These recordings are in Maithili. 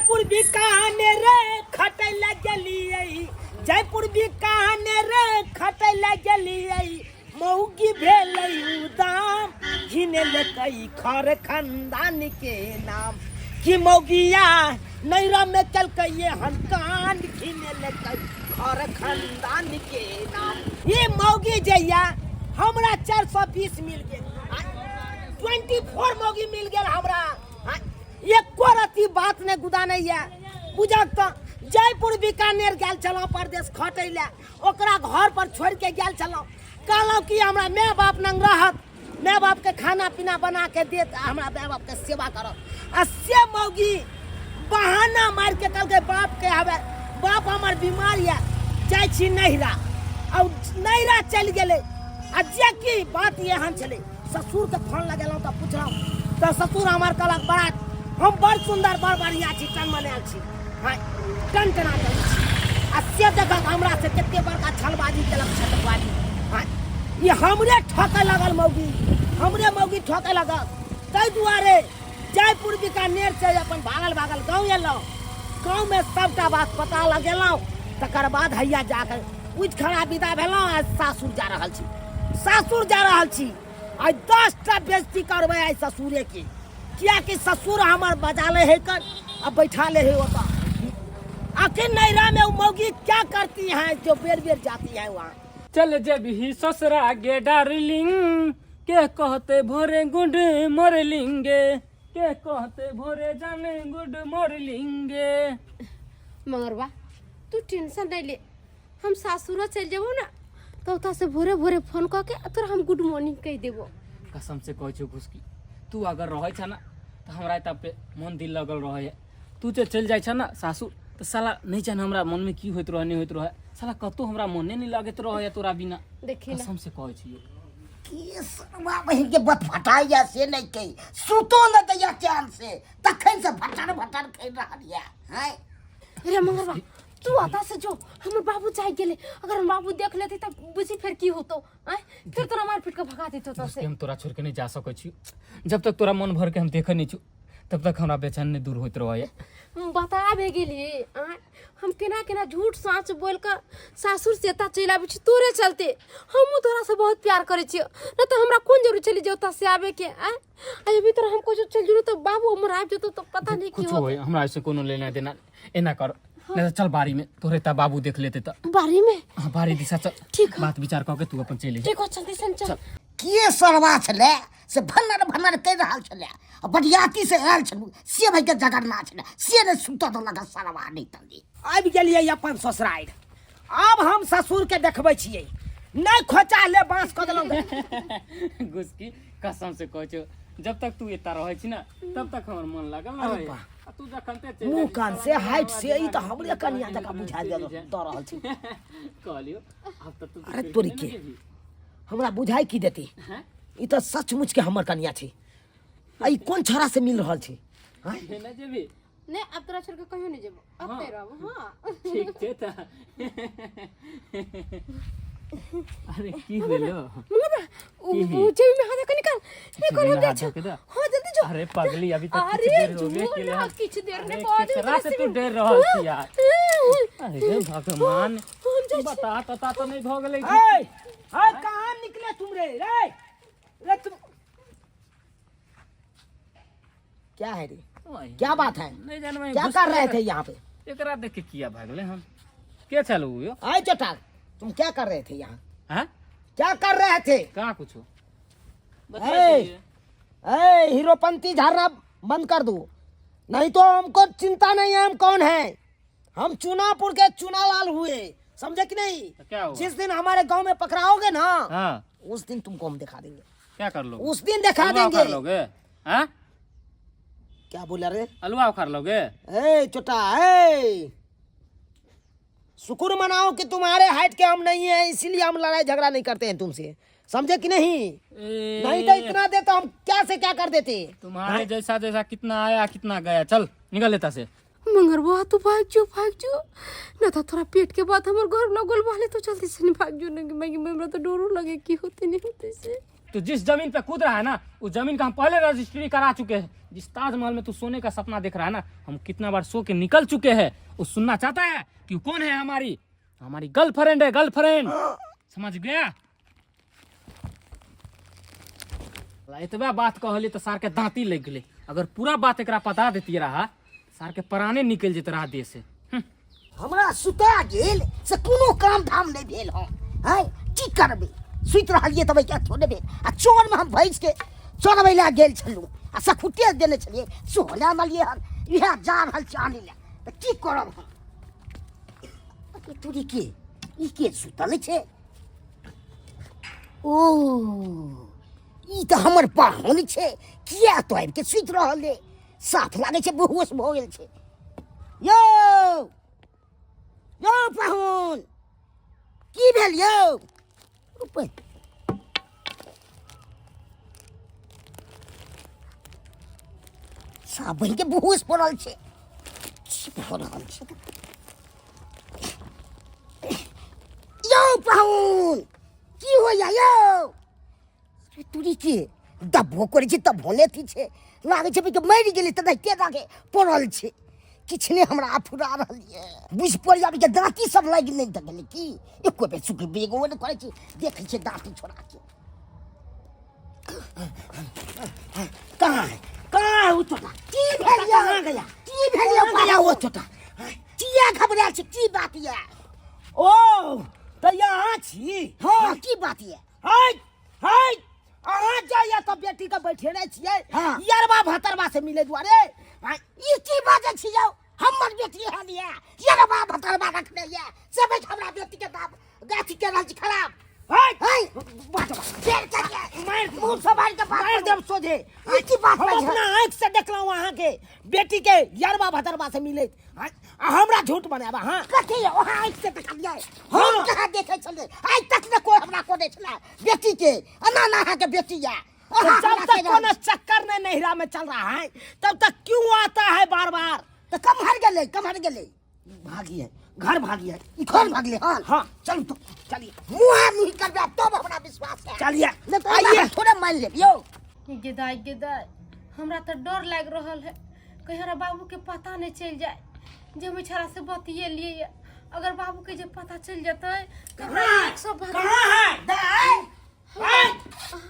जयपुर बीकानेर रे खटै लए गेलियै, जयपुर बीकानेर रे खटै लए गेलियै, मौगी भेलै उदाम, घिने लेतै खर खानदान के नाम। कि मौगिया नैरा में केलकै एहन कांड, घिने लेतै खर खानदान के नाम। ई मौगी जे या हमरा 420 मिल गेल, 24 मौगी मिल गेल हमरा। एको रत्ती बात नहि गुदानै यऽ बुझक। तऽ जयपुर बीकानेर गेल छलहुँ परदेश खटै लए, ओकरा घर पर छोड़ि के गेल छलहुँ। कहलहुँ कि हमरा माय बाप नंग रहत, माय बापके खाना पीना बना के देत आ हमरा माय बापके सेवा करत। आ से मौगी बहाना मारि के कहलकै बापके हवे बाप हमर बीमार यऽ, जाइ छी नैहरा। आ नैहरा चलि गेलै। आ जे कि बात एहन छलै, ससुरके फोन लगेलहुँ तऽ पुछलहुँ तऽ ससुर हमर कहलक बड़ा हम बड़ सुन्दर बड़ बढ़िआँ छी, टन मनायल छी, हाँ टन टना टन छी। आ से देखक हमरा से कते बड़का छलबाजी केलक, छटबाजी। हाँ ई हमरे ठके लगल मौगी, हमरे मौगी ठके लगल। ताहि दुआरे जयपुर बीकानेर से अपन भागल भागल गाँव एलहुँ। गाँवमे सबटा बात पता लगेलहुँ, तकर बाद हैया जाके उठि खड़ा विदा भेलहुँ। आ सासुर जा रहल छी, सासुर जा रहल छी। आइ 10टा बेइज्जती करबै आइ ससुरे के, कियाकि ससुर हमर बजा ले है कर आ बैठा ले है ओतऽ। आखिर नैरा में वो मौगी क्या करती है जो बेर बेर जाती है वहाँ? चल जेबही ससुरा गे डार्लिंग, के कहते भोरे गुड मॉर्निंग, के कहते भोरे जाने गुड मॉर्निंग। मगरवा तू टेंशन नहीं ले, हम सासुरो चल जेबो ना तो ओतऽ से भोरे भोरे फोन कऽ के आ तोरा हम गुड मॉर्निंग कहि देबो। कसम से कहै छौ घुसकी, तू अगर रहै छ ना तऽ हमरा एतऽ पे मन दिल लगल रहै। तू जे चलि जाइ छ ना सासुर तऽ साला नहि जान हमरा मनमे की होइत रहै नहि होइत रहै, साला कतौ हमरा मने नहि लगैत रहै तोरा बिना। देखी ना। कसम से कहै छियौ। की सरवा बहिन के बत फटाइया से नहीं कही, सुतो न दैया चैन से, तखन से भटर भटर खेल रहल या हैं। अरे मंगरवा तू आता से जो हमर बाबू जाग गेले, अगर हम बाबू देख लेते तब बुझी फिर की होतो आय, फिर तोरा मार पीट के भगा देतो तो से। हम तोरा छोड़ के नहीं जा सकै छी, जब तक तोरा मन भर के हम देखे नहीं छु तब तक हमरा बेचैन नहीं दूर होइत रहै। बता भे गेलिए आय, हम केना केना झूठ साँच बोल के सासुर से एतऽ चलि आबै छी तोरे चलते। हमहूँ तोरा से बहुत प्यार करै छियौ, नहि तऽ हमरा कोन जरूरी छलै जे ओतऽ से आबे के आय। आ अभी तोरा हम कुछ चल जुड़ू तो बाबू हमर आबि जेतौ तो पता नहीं की कुछ होतौ। होय हमरा ऐसे कोनो लेना देना एना कर, नहीं तो चल बारी में तोरे ता बाबू देख लेते त। बारी में? हाँ, बारी दिशा चल। ठीक है। बात विचार कऽ के तू अपन चलि ठीक हो, चलते चल चल। के सरवा छलै से भन्नर भन्नर कहि रहल छलै, आ बरियाती से आयल छलहुँ से भाई के जगन्नाथ छलै से नहि सुतऽ देलक सरवा नहि तल्ली। आबि गेलियै अपन ससुरारि, आब हम ससुर के देखबै छियै, नहि खोचा ले बाँस कऽ देलहुँ। घुसकी कसम से कहै छौ, जब तक तू एता रहै छी ना तब तक हमर मन लागल अरे रहै। वाह। आ तू जखन ते चलि मुँह जाइ छी, कान साला से हाइट से ई तऽ दिमाग हमरे कनिया जकाँ बुझा चलि दऽ जाइ। रहल छै। कहलियौ आब तऽ तू अरे तोरी के हमरा बुझाइ की देती, हैं? ई तऽ सचमुच के हमर कनिया छै। आ ई कोन छौड़ा से मिल रहल छै? हैं? नहि जेबही? नहीं अब तोरा छोड़ के कहियो नहीं जेबो, अब हाँ। ते रहबो। हाँ ठीक छै तऽ। अरे की भेलो? मगर उ की? उ जेबी में हाथ निकाल निकाल, हम हाथ जाइ धोके दे। हां जल्दी जो। अरे पगली अभी तक किछु अरे देर हो गए जो कि ना, किछु देर अरे ने बाद केकरा से तू डर रहल छी यार? अरे हे भगवान, हम जाइ छी। बता तता तो नहीं भऽ गेलै? ए ए कहाँ निकले तुम रे? रे रे तुम क्या है रे, क्या बात है? नहीं जानबै। क्या कर रहे थे यहाँ पे? एकरा देख के किया भागले हम? के छलू यो? आए चटा, तुम क्या कर रहे थे यहाँ? हैं? क्या कर रहे थे? कहाँ कुछो। ए, ए हीरोपंती झाड़ना बंद कर दो, नहीं तो हमको चिंता नहीं है हम कौन हैं। हम चुनापुर के चुनालाल हुए, समझे कि नहीं? तो क्या हुआ? जिस दिन हमारे गांव में पकड़ाओगे ना, हाँ। उस दिन तुमको हम दिखा देंगे। क्या कर लोगे? उस दिन दिखा अलुआ देंगे। उखाड़ लोगे? हाँ? क्या बोला रे? अलुआ उखाड़ लोगे? ए चोटा, ए शुक्र मनाओ कि तुम्हारे हाइट के हम नहीं है, इसीलिए हम लड़ाई झगड़ा नहीं करते हैं तुमसे, समझे कि नहीं? ए, नहीं तो इतना दे तो हम क्या से क्या कर देते। तुम्हारे जैसा जैसा कितना आया कितना गया। चल निकल लेता से। मंगरवा तू भाग जो, भाग जो ना तो थोड़ा पेट के बाद हमर घर लगल वाले, तो जल्दी से नहीं भाग जो ना, मैं हमरा तो डरो लगे की होते नहीं होते से। तू जिस जमीन पे कूद रहा है ना, उस जमीन का हम पहले रजिस्ट्री करा चुके हैं। जिस ताजमहल में तू सोने का सपना देख रहा है ना, हम कितना बार सो के निकल चुके हैं। वो सुनना चाहता है कि वो कौन है? हमारी हमारी गर्लफ्रेंड है, गर्लफ्रेंड, समझ गया? एतबा बात कहली तो सार के दांती लग गेलै। अगर पूरा बात एकरा पता देती रहा, सार के प्राणे निकल जेत रहा देह से। हमरा सुता गेल से कोनो काम धाम नहि भेल हन। आँय, की करबै? सुति रहलियै तब क्या थोड़े भेल। आ चोरमे हम भैंसके चोरबै लए गेल छलहुँ आ सखुटे देने छलियै, सेहो लए आनलियै हन। इएह जा रहल छै आनै लए, तऽ की करब हम? अरे तोरी के, ई के सुतल छै? ओ, ई तऽ हमर पाहुन छै। किया तो आबि के सुति रहल है? साफ लागै छै बेहोश भऽ गेल छै। यौ यौ पाहुन, की भेल यौ? ऊपर साफ बहिन के बेहोश पड़ल छै। की भऽ रहल छै यौ पाहुन? की होइया यौ? तुरी के दबो करै छै तब होने अथी छै, लागै छै कि मरि गेलै तऽ नहिते लागे पड़ल छै। किछु नहि हमरा फुरा रहल यऽ। बुझि पड़ि आब के दाँती सब लागि नहि तऽ गेलै की? एको बेर सुख बेगो नहि करै छै। देखै छियै दाँती छोड़ा के। कहाँ है, कहाँ है वो छोटा? की भेल यऽ? कहाँ गया? की भेल यऽ? कहाँ गया वो छोटा? किया घबरायल छै? की बात यऽ? ओ, तऽ यहाँ छी? हँ, की बात यऽ? हाय हाय, अहाँ जाइए तऽ बेटीके बैठेने छियै यरबा भतरबा से मिले दुआरे? हाँ, ई की बाजै छी यौ? हमर बेटी एहन यऽ यरबा भतरबा रखने यऽ से बैठ हमरा बेटी के दाम गाछी के रहल छी खराब। हाय हाय, बात फेर करिए मारि मुंह से मारि के बात मारि देब सोझे। ई की बात हम बाजै? अपना आँखि से देखलहुँ अहाँके बेटी के यरबा भतरबा से मिलैत। हाँ, आ हमरा झूठ बनायब अहाँ? कथी वहाँ आँखि से देखलियै? हम कहाँ देखै छलियै? आइ तक ने कोइ हमरा कोने छलै बेटी के एना ना अहाँके बेटी यऽ। तो अहाँ जब हमरा तक कहि रहल कोनो चक्कर नहीं नैहरा में चल रहा है, तब तक क्यों आता है बार बार? तऽ कम्हर गेलै, कम्हर गेलै? भागी है, घर भागी है। ई घर भागलै हन? हाँ। चलू तो। चलिए। मुँह मुँह करबै तब हमरा विश्वास है। चलिए। नहि तऽ आइए। आइए, थोड़े मानि लेब यौ। गेदाय गेदाय, हमरा तऽ डर लागि रहल है, कहीं हमरा बाबू के पता नहीं चल जाए जे हम छड़ा से बतियेलिए ये। अगर बाबू के जे पता चल जतै तऽ हमरा एक सौ बात। कहाँ है दाइ हाय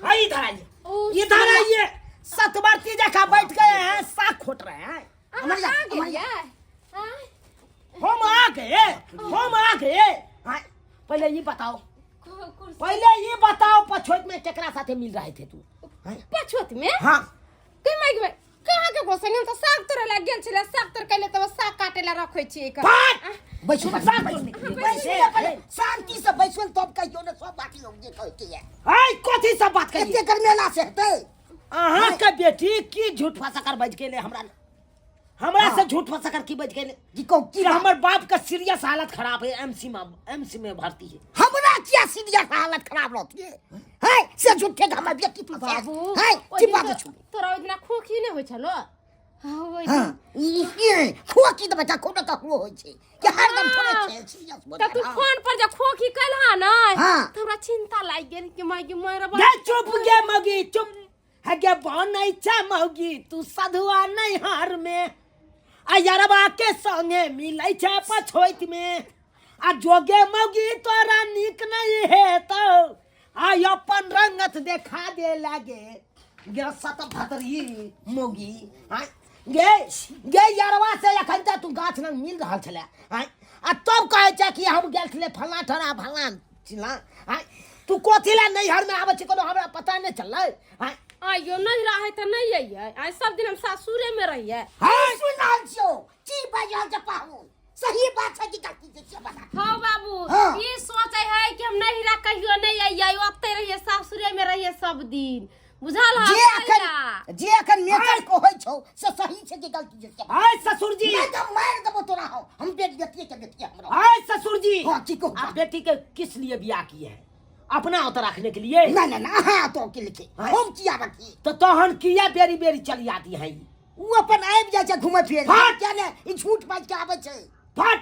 हाय, इधर आइए। ओ, इधर आइए। सतवर्ती जगह बैठ गए हैं, साग खोट रहे हैं। अहाँ अमर जा, आ अमर जा। गेलियै? आँय, हम आ गए, हम आ गए। हाँ, पहले ये बताओ। कुर्सी। पहले ये बताओ, पछोत में केकरा साथे मिल रहे थे तू? पछोत में? हाँ। के माइक में कहाँ के गोसंग? हम तऽ साग तोड़े ला गेल छलै, साग तोड़ के तब साग काटे ला रखै छियै एकर। फट बैसू, बैसू, साग बैसू। तोड़ने के लिए। बैसू ने पहिले, शांति से बैसू ने, तब कहियौ ने सब बात यौ जे कहै के यऽ। हाय, कथी सब बात कहिए? एते गर्मेला से हेतै? अहाँ के बेटी की झूठ फंसा कर बज गेले हमरा? हमरा से झूठ फंसा कर की बज गेले? जी कहू की कि बात? हमर बाप का सीरियस हालत खराब है, एमसी में, एमसी में भर्ती है। हमरा किया सीरियस हालत खराब रहती है? है से झूठे के हमर बेटी फंसा बाबू, है ओहि की दिन बात तो- छू? तोरा ओहि दिना खोखी नहि होइ छलो? हाँ, ओहि दिन। हाँ, ई ई खोकी तऽ बच्चा कोनो ककरो होइ छै कि हरदम थोड़े छै सीरियस भऽ तऽ तू जाय। हाँ। फोन पर जे खोखी कैलहा ने, हाँ। तऽ हमरा चिंता लागि गेल कि माय गे माय रे। गे चुप गे मगी, चुप हगे। बनै छै मौगी तू सधुआ नैहर में, आ यरबा के संगे मिलै छै पछोइत में। आ जोगे मौगी तोरा नीक नहीं हेतौ, आ अपन रंगत देखा दे लागे गे सत भतरी मौगी। आँय गे, गे यरवा से एखन तक तू गाछ लग मिल रहल छलै? आँय, आ तब कहै छै कि हम गेल छलै फल्लाँ ठना फल्लाँ चिल्लाँ। आँय, तू कथी लए नैहर में आबै छै? कोनो हमरा पता नहि चललै? आँय। आइयो नहि रहै तऽ नहि अइयै? आइ सब दिन हम सासुरे में रहियै? हाँ, सुनि रहल छियौ की बाजि रहल छै पाहुन, सही बात छै कि गलती छै से बता। हाँ बाबू। हाँ। ई सोचे है कि हम नैहरा कहियो नहीं अइयै, ओतै रहियै, सासुरे में रहियै सब दिन, बुझल है? जे अखन जे अखन नेचर कहै छौ से सही छै कि गलती छै से बता। आय ससुर जी। नहि तऽ मारि देबो तोरा। हो हम बेटी बेटिए के बेटिए हमरा। आय ससुर जी। हाँ, की कहू? आप बेटी के किस लिए बियाह किए हैं? अपना ओतऽ रखने के लिए? ना ना ना, अहाँ तो के लिखे। हाँ। हम किया रखी? तो तहन किया बेरी बेरी चली आती है ई? उ अपन आबि जाइ छै घुमै फिरै फट! किया ने ई झूठ बाजि के आबै छै? फट,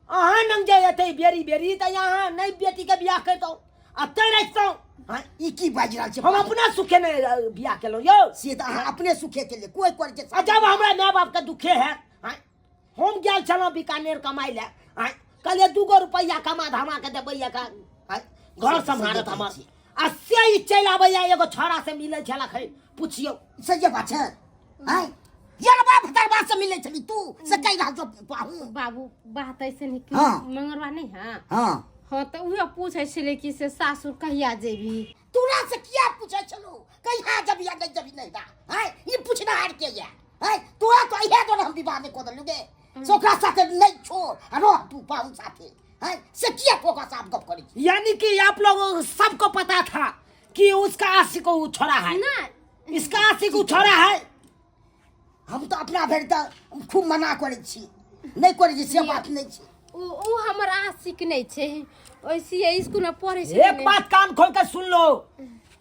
अहाँ नंग जे एतै बेरी बेरी तऽ अहाँ नहि बेटी के बियाह करितहुँ, अतै रहितहुँ। हाँ ई की बाजि रहल छै हम अपना सुखे ने बियाह केलहुँ यौ। से तऽ अहाँ अपने सुखे के लिए कोई करै छै। आ जब हमरा माय बाप के दुखे है, आँय, हम गेल छलहुँ बीकानेर कमाइ लए, आँय, कहलियै 2 गो रुपैआ कमा धमा के देबै एकरा, आँय, घर सम्हारत हमर। आ से ई चलि आबैया एगो छौड़ा से मिलै छल अखन, पुछियौ। सही बात छै। आँय यरबा भतरबा से मिलै छली तू से कहि रहल छौ पाहु। बाबू बात ऐसे नहीं कि हाँ। मंगरवा नहीं है। हाँ हाँ तऽ उहे पूछै छलै कि से सासुर कहिया जेबही। तोरा से किया पूछै छलू कहिया जबी या नहीं जबी नहीं बा? आँय ई पूछनाहार के या? आँय तोरा तो इहे दुआरे हम विवाह नहीं कऽ देलू गे से ओकरा साथे नहीं छोड़ आ रह तू पाहुन साथे। आँय से किया तू ओकरा साथ गप करै छी? यानी कि आप लोगों सबको पता था कि उसका आशिक वो छोड़ा है। ना इसका आशिक वो छोड़ा है। हम तऽ अपना भरि तऽ खूब मना करै छी, नहि करै छी से बात नहि छै। उ हमर आशिक नहि छै, वैसे स्कूल में पढ़ै छै। एक बात कान खोल के सुन लो,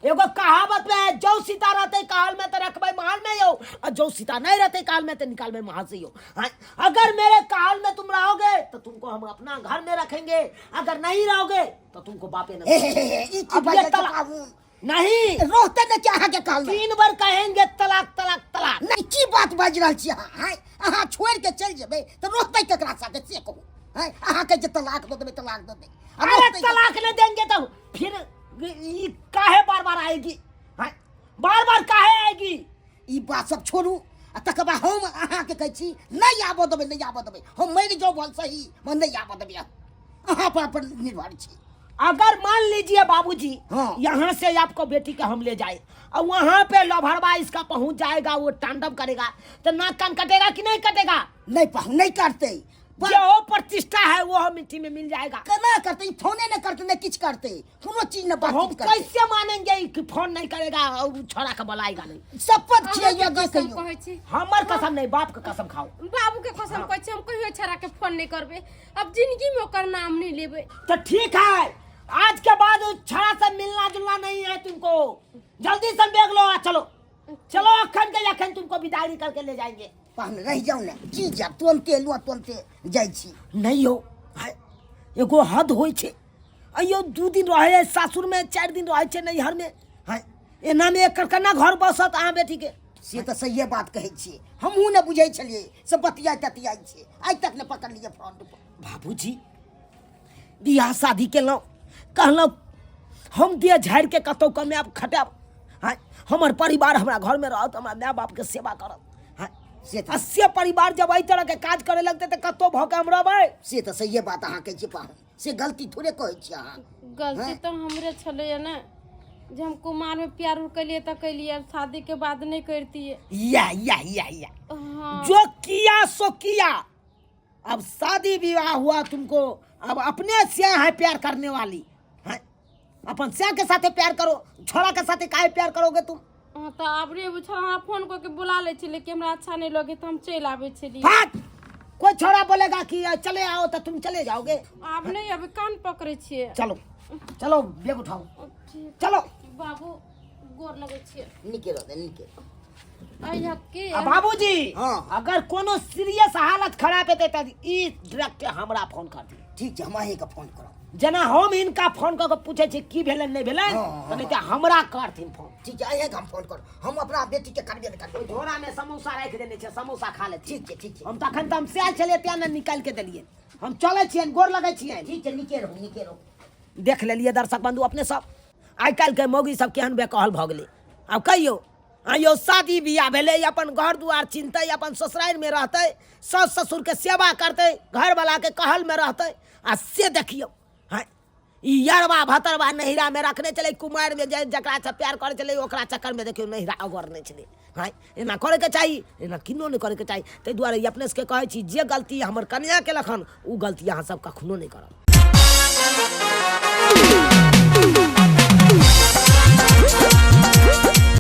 एगो कहावत में है, जो सीता रहते काल में तो रखबे महल में यो, और जो सीता नहीं रहते काल में तो निकालबे महल से यो। हाँ, अगर मेरे काल में तुम रहोगे तो तुमको हम अपना घर में रखेंगे, अगर नहीं रहोगे तो तुमको बापे न। हे हे हे हे, ई की अब ये बाजै छै तलाक पाहुन? नहीं रहते ने कि अहाँके काल में? 3 बार कहेंगे तलाक तलाक तलाक। नहीं की बात बाजि रहल छी अहाँ? आँय, अहाँ छोड़ि के चलि जेबै तऽ रहतै केकरा साथे से कहू? आँय, अहाँ कहै छियै तलाक दऽ देबै तलाक दऽ देबै। आ अरे रहतै केकरा? तलाक नहीं देंगे तो फिर ई काहे बार बार आएगी? हाँ, बार बार काहे आएगी? ई बात सब छोड़ू आ तकर बाद हम अहाँके कहै छी नहि आबऽ देबै, नहि आबऽ देबै, हम मरि जाउ भल सही, हम नहि आबऽ देबै। अहाँ पर अपन निर्भर छी। अगर मान लीजिए बाबूजी, हाँ। यहाँ से आपको बेटी के हम ले जाए और वहाँ पे लभरवा इसका पहुंच जाएगा, वो तांडव करेगा तो नाक कान कटेगा कि नहीं कटेगा? नहीं पहुँच नहीं करते। जो प्रतिष्ठा है वो हम मिट्टी में मिल जाएगा। केना करते? ई फोने नहीं करते, नहीं किछ करते, कोनो चीज नहीं तो हम बातचीत करते। कैसे मानेंगे कि फोन नहीं करेगा और छोड़ा के बुलाएगा नहीं? शपथ छियै अहाँके जे कसम कहियौ। कहै छी। हमर कसम नहीं, बाप के कसम खाओ। बाबू के कसम कहै छी, हम कहियो छोड़ा के फोन नहीं करबै, अब जिंदगी में ओकर नाम नहीं लेबै। तो ठीक है, आज के बाद उस छड़ा से मिलना जुलना नहीं है तुमको, जल्दी से बैग लो, चलो चलो, अखन के अखन तुमको विदाई करके ले जाएंगे। पाहुन रहि जाउ ने, की जायब, तुरन्ते एलहुँ तुरन्ते जाइ छी। नहीं हो, हाय, एगो हद होइ छै। अयो 2 दिन रहे है सासुर में, 4 दिन रहे छै नैहर में, हाय, एना में एकर केना घर बसत अहाँ बेटी के? से तऽ सहिए बात कहै छियै, हमहूँ ने बुझै छलियै से बतियाइ ततियाइ छै, आइ तक ने पकड़लियै फ्रंट पर। बाबूजी बियाह शादी केलहुँ, कहलहुँ हम देह झाड़ि के कतहु कमायब खटायब, हाँ, हमर परिवार हमरा घरमे रहत, हमरा माय बापके सेवा करत, हाँ, से आ से परिवार जब एहि तरहके काज करे लगतै तऽ कतहु भऽ के हम रहबै? से तऽ सहिए बात अहाँ कहै छियै पाहुन, से गलती थोड़े कहै छियै अहाँ। गलती तऽ हमरे छलैया ने जे हम कुमार में प्यार उर केलिए तऽ केलिए, अब शादी के बाद नहीं करतिए। या या या या। हाँ। जो किया सो किया, अब शादी विवाह हुआ तुमको, अब अपने से है प्यार करने वाली है, अपन से के साथे प्यार करो, छोड़ा के साथे काहे प्यार करोगे तुम? हाँ तऽ आब रे छोड़ा हमरा फोन कऽ के बुला लै छलै कि हमरा अच्छा नहीं लगे तऽ हम चलि आबै छलियै। फाट, कोई छोड़ा बोलेगा कि चले आओ तो तुम चले जाओगे? आब नहीं अबै, कान पकड़ै छियै। चलो चलो बैग उठाओ, ठीक। चलो। बाबू गोर लगै छियै। नीके रहतै, नीके। अइहा के आ बाबूजी, हाँ। अगर कोनो सीरियस हालत खराब हेतै तऽ ई डायरेक्ट हमरा फोन कर दी। ठीक छै, हम अहीँके फोन करब। जेना हम हिनका फोन कऽ के पूछै छियै की भेलै नहि भेलै, हाँ, तऽ नहि तऽ हमरा करथिन फोन। ठीक छै, अहीँके हम फोन करब, हम अपना बेटीके करबे नहि करबै। झोरा में समोसा राखि देने छै, समोसा खा लेथिन। ठीक छै, ठीक छै। हम तखन तऽ हम सएह छलियै तें ने निकालि के देलियै। हम चलै छियनि, गोर लगै छियनि। ठीक छै, नीके रहू, नीके रहू। देख लेलियै दर्शक बंधु अपने सब, आइ काल्हिके मौगी सब केहन बेकहल भऽ गेलै। आब कहियौ आइयो शादी बियाह भेलै, अपन घर दुआर चिन्हतै, अपन ससुरारिमे रहतै, साउस ससुरके सेवा करतै, घरवलाके कहलमे रहतै, आ से देखियौ हँ ई यरबा भतरबा नैहरामे रखने छलै, कुमारिमे जे जकरासँ प्यार करै छलै ओकरा चक्करमे देखियौ नैहरा अगोरने छलै। हँ एना करैके चाही? एना किन्नो नहि करैके चाही। ताहि दुआरे अपने सबके कहै छी जे गलती हमर कनिया केलक हन ओ गलती अहाँ सब कखनो नहि करब।